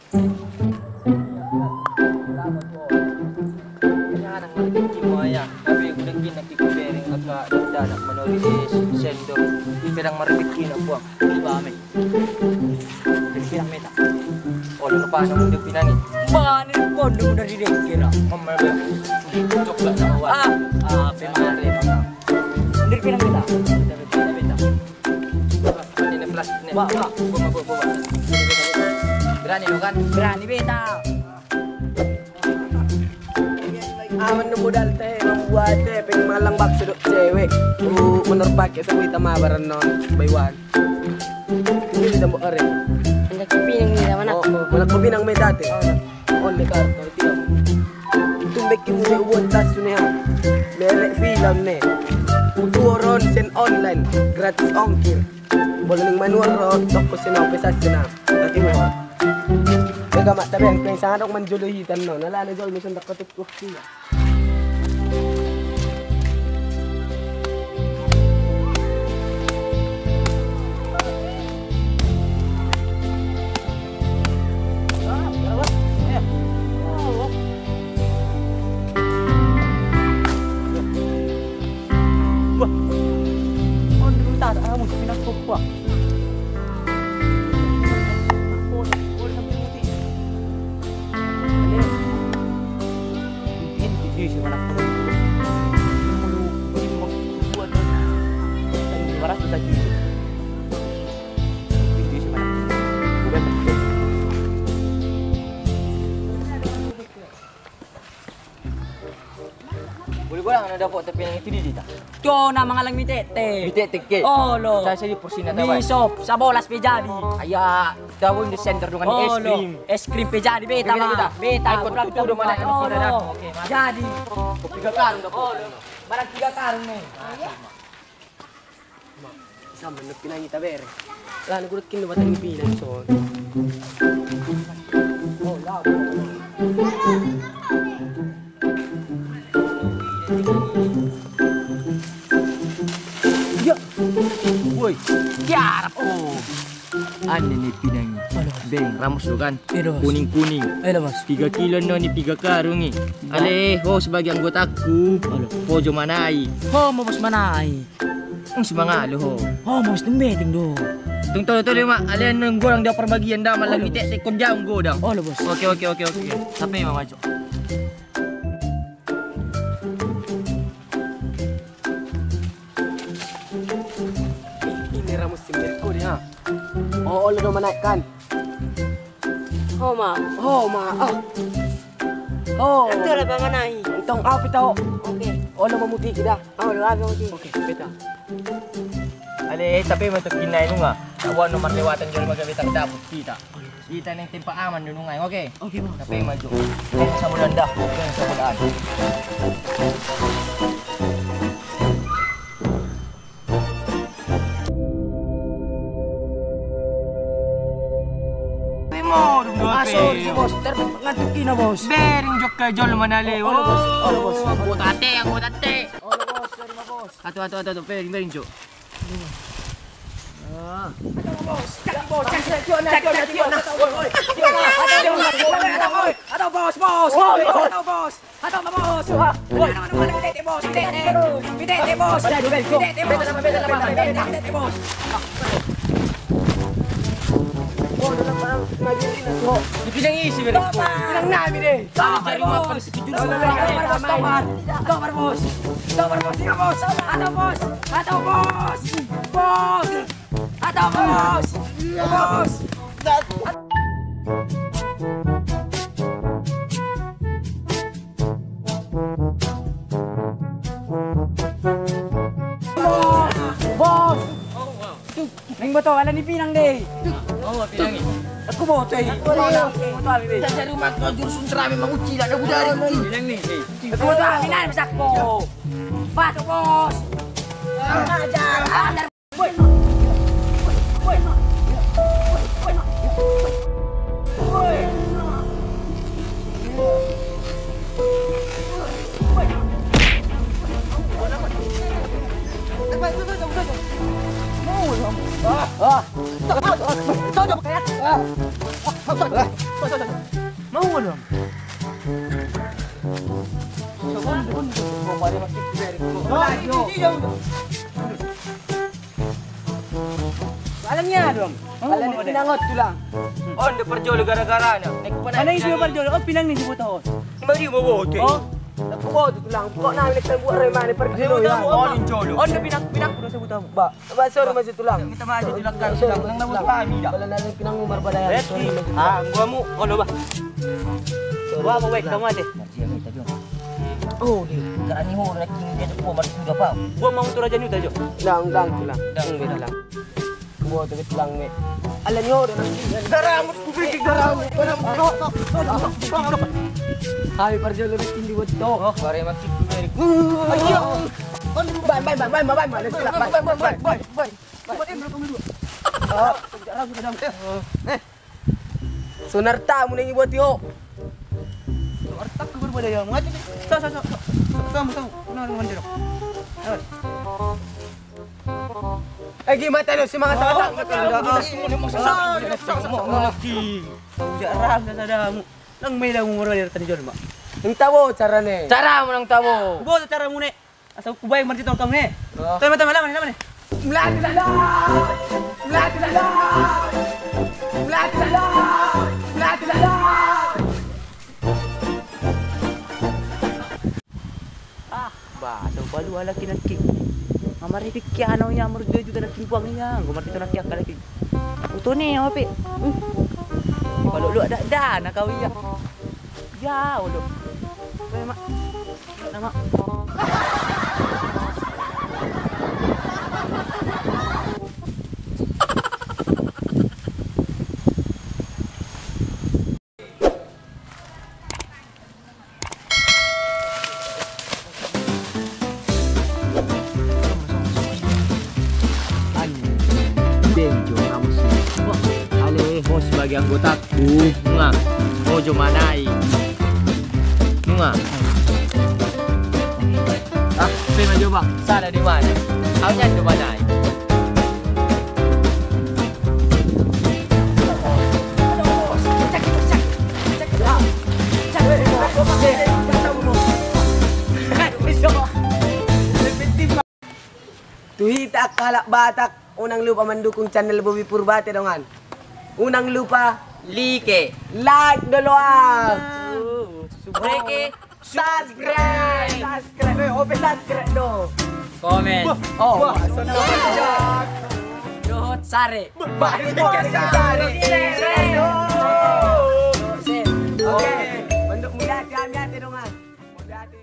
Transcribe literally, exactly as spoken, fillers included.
Tapi gudang ginak di kubereng angka dangdanak manoli di sendok. Pedang marrepeki na buang. Di bame. Dari pinang meta. Oh, di depan nang di pinang i. Mana di kondo udah di dengkira. Mama be. Coklat na bawa. Ah, ah, pemare. Dari pinang meta. Beta, beta, beta, beta. Ini plastik nih. Wah, wah. Gua mah, gua, gua. Berani lu kan? Berani beta. Aman na modal te, membuat te, pengen malang bakso dok cewek. Uh, menurut pakai sebut sama barang non, by one. Ini kita buat keren. Pinang ni, mana? Oh, mana kau pinang meta te? Oh, ini kartu, itu. Itu bikin mulai buat tas tu nih, ha. Merek film nih. Utu oron sen online, gratis ongkir. Boleh ning manual ro, toko sena, pesa sena. Tapi mau. Ega mak, tapi yang pengen sangat dok manjolo hitan no. Nala ada jolo misalnya tak ketuk waktu ya. Wah. On dulu tak ada, ah, musuh pinang kau, wah. Boleh-boleh na dapot tapi yang itu di dita. Tuh na mangalang mitete. Mitete ke? Olo. Saya saja porsi na tahu. Misop, sabolas pe jadi. Aya, tahu di center dengan es krim. Es krim pe jadi beta mah. Beta. Ikut tutu do mana? Olo. Oke, mantap. Jadi. Tiga karung dapot. Olo. Barang tiga karung nih. Sambil nepi nang ita bere. Lah, ni gurek kini batang ni pinang son. Oh, lah. Ya. Woi, tiarap, oh. Ane ni pinang. Beng, ramus do kan? Kuning-kuning. Tiga kilo no ni tiga karung i. Ale, ho sebagai anggotaku. Ho jo manai. Ho ma bos manai. Ung si mangalo ho. Ho ma bos tung beteng do. Tung tolo tolo ma, ale nang godang dia perbagian da malam ite tekon jam godang. Olo bos. Oke oke oke oke. Sampai ma majo. Ini ramus si Mirko dia. Oh, olo do manaikkan. Ho ma. Ho ma. Ah. Ho. Itu lah pamanai. Entong apa tau? Oke. Olo mamutiki da. Olo apa mamutiki. Oke, beta. Ale, tapi ma tu kinai nunga. Tawa no marlewatan jolo maga beta dapot kita. Kita neng tempat aman dulu ngai, oke? Oke, bos. Tapi maju. Eh, sabulan dah. Oke, sabulan. Ah, sorry, bos. Ter-, ngantuk kina, bos. Bering jok ke jol mana le. Olo, bos. Olo, bos. Anggota te, anggota te. Olo, bos. Sorry, bos. Atu, atu, atu, atu. Bering, bering jok. Ado bos, bos. Ado bos, bos. Ado bos, bos. Pitete bos. Pitete bos. Pitete bos. Di pinang isi bere. Pinang nami de. Topar bos. Topar bos. Topar bos. Topar bos. Ado bos. Ado bos. Bos. Ado bos. Bos. Bos. Neng boto ala ni pinang de. Oh, pinang i. Aku boto i. Aku boto i. Jajar rumah kau jurus untra memang uci lah, aku dari uci. Pinang ni. Aku boto i, pinang bisa ko. Patok bos. Ajar. Ajar. Woi. Woi. Woi. Mau dong. Alani aha do? Alani pinang on, Tulang. On do parjolo gara-garana. Mana isi parjolo? Oh, pinang ni si Boto. Ima dia mau boto. Oh. Boto, Tulang. Pokokna lekan buat remane parjolo. On do pinang, pinang do si Boto. Ba, ba, sorry, masuk, Tulang. Minta maaf, Tulang. Nang na butuh kami dah. Bala na pinang marbadaya. Berarti, ah, gua mu, kalau bah. Gua mau baik kamu aja. Oh, di. Karani ho, na tinggi dia tu, gua baru sudah pau. Gua mau tu raja ni uta jo. Dang, dang, Tulang. Dang, Tulang. Gua tu, Tulang, me. Alani ho, dang. Garamu, kupikir garamu. Garamu. Hai, parjolo na tinggi buat to. Oh, bare masih tu, bare. Ayo. Bai, bai, bai. Bai, bai, bai. Bai, bai, bai. Bai. Bai. Bai. Sonarta muna i buat i ho. Sonarta ku berbeda ya, mati. Sa, sa, sa, sa. Kamu tahu, kenal dengan dia. Eh, gimana tadi si manga sama. Ujak ram sasadamu. Nang mela umur dari tadi jolma. Nang tabo carane. Caramu nang tabo. Boto caramu ne. Asa hubaen marhite tongkang ne. Tama, tama, lama ne, lama ne. Melati sada. Melati sada. Melati sada. Melati sada. Ah, ba, do palu ala kinaki. Amar hidik ki ana unya amar dua juta naki puang iya. Gua marhite naki akal lagi. Utone apa pe? Palu lu ada dana kau iya. Ya, olo. Mak. Nama. Anjing. Benjo kamu sih. Wah, ale ho sebagai anggota. Bunga. Ojo manai. Bunga. Ah, saya maju, Bang. Sana di mana? Kau nyatu manai. Tu hita halak Batak, unang lupa mendukung channel Bobi Purbate dongan. Unang lupa like, like doloan. Subreke, subscribe. Subscribe, eh, ope subscribe do. Komen. Oh, dohot sare. Bah, bah, sare. Oke, menduk muda kami ate dongan. Muda ate.